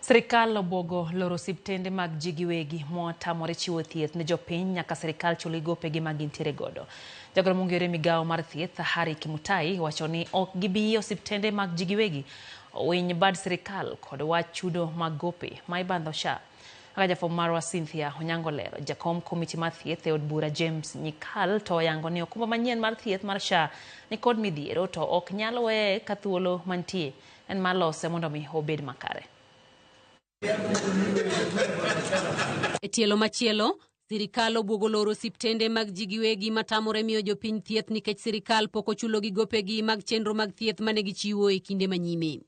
Sirikal obwogo loro osiptende mag ji giwegi motamore chiwo thieth ne jopiny nyaka sirikal chul gopegi ma gintiere godo. Jagoro mong'ere migawo mar thieth Harry Kimutai wacho ni ok gibi yie osiptende mag ji giwegi owiny bad sirikal kod wach chudo mag gope ma ibandho SHA. Kaka jafwambo marwa Cynthia Onyango lero, jakom komiti mar thieth e od bura James Nyikal to oyango ni okumba manyien mar thieth mar SHA nikod midhiero to ok nyal weye ka thuolo mantie en mar lose mondo mi obed makare. E tielo machielo, sirikal obwogo loro osiptende mag ji giwegi matamore miyo jopiny thieth nikech sirikal pok ochulogi gopegi mag chenro mag thieth mane gichiwo e kinde manyime.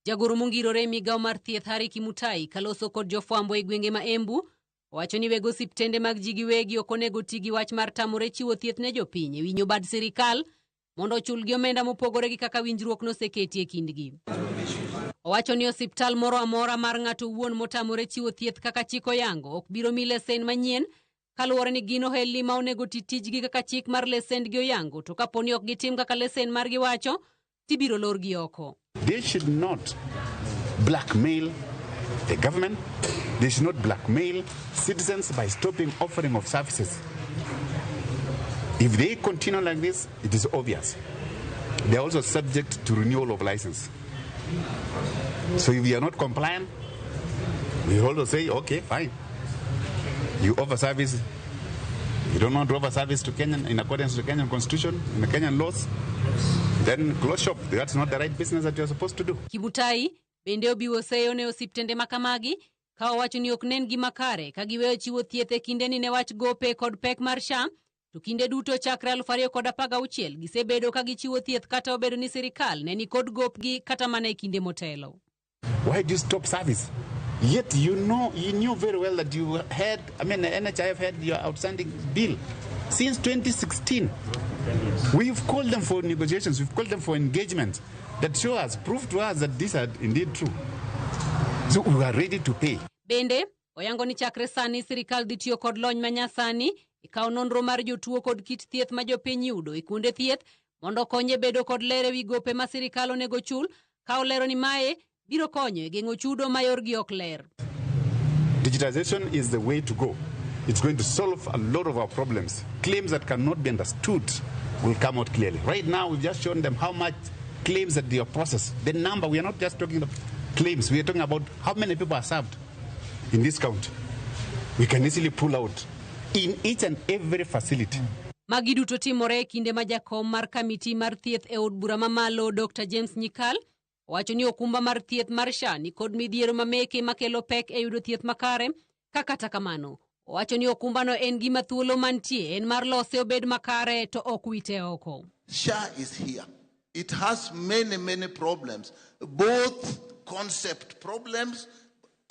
Jagoro mongirore e migawo mar thieth Harry Kimutai kaloso kod jofwambo e gwenge ma Embu owacho ni weg osiptende mag ji giwegi ok onego ti gi wach mar tamore chiwo thieth ne jopiny e winyo bad sirikal mondo ochulgi omenda mopogore gi kaka winjruok noseketi e kindgi. Owacho ni osiptal moro amora mar ng'ato owuon motamore chiwo thieth kaka chik oyango ok biro mi lesen manyien kaluwore ni gin ohelni ma onego ti tijgi kaka chik mar lesendgi oyango to kapo ni ok gitim kaka lesen margi wacho tibiro lorgi oko. They should not blackmail the government. They should not blackmail citizens by stopping offering of services. If they continue like this, it is obvious. They are also subject to renewal of license. So if you are not compliant, we also say, okay, fine. You offer service. You don't want to offer service to Kenyan in accordance with the Kenyan constitution and the Kenyan laws. Then close shop. That's not the right business that you're supposed to do. Kimutai bende obiwo seyo ne osiptende ma kamagi ka owacho ni ok nen gima kare ka giweyo chiwo thieth e kindeni ne wach gope kod pek mar SHA to kinde duto chakre 2016 gisebedo ka gichiwo thieth kata obedo ni sirikal ne ni kod gopgi kata mana e kinde motelo. Why do you stop service? Yet you know, you knew very well that you had, I mean, the NHIF had your outstanding bill since 2016. We've called them for negotiations, we've called them for engagement that show us, prove to us that these are indeed true. So we are ready to pay. Bende oyango ni chakre sani sirikal dhi tiyo kod lony manyasani e kawo nonro mar jotuo kod kit thieth ma jopiny yudo e kuonde thieth mondo okonye bedo kod ler ewi gope ma sirikal onego chul ka olero ni mae biro konyo e geng'o chudo ma yorgi ok ler. Digitization is the way to go. It's going to solve a lot of our problems. Claims that cannot be understood will come out clearly. Right now, we've just shown them how much claims that they are processed. The number, we are not just talking about claims, we are talking about how many people are served in this county. We can easily pull out in each and every facility. Magi duto timore e kinde ma jakom mar kamiti mar thieth e od bura mamalo Dr. James Nyikal owacho ni okumba mar thieth mar SHA ni kod midhiero mameke makelo pek e yudo thieth makare ka kata kamano owacho ni okumbano en gima thuolo mantie en mar lose obed makare to ok wite oko. SHA is here. It has many, many problems, both concept problems,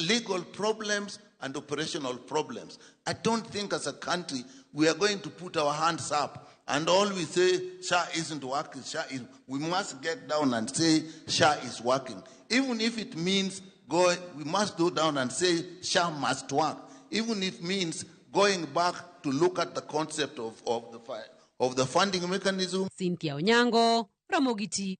legal problems, and operational problems. I don't think as a country we are going to put our hands up and all we say, SHA isn't working, SHA is, we must get down and say SHA is working. Even if it means go, we must go down and say SHA must work. Even if it means going back to look at the concept of the funding mechanism. Cynthia Onyango, Ramogi TV.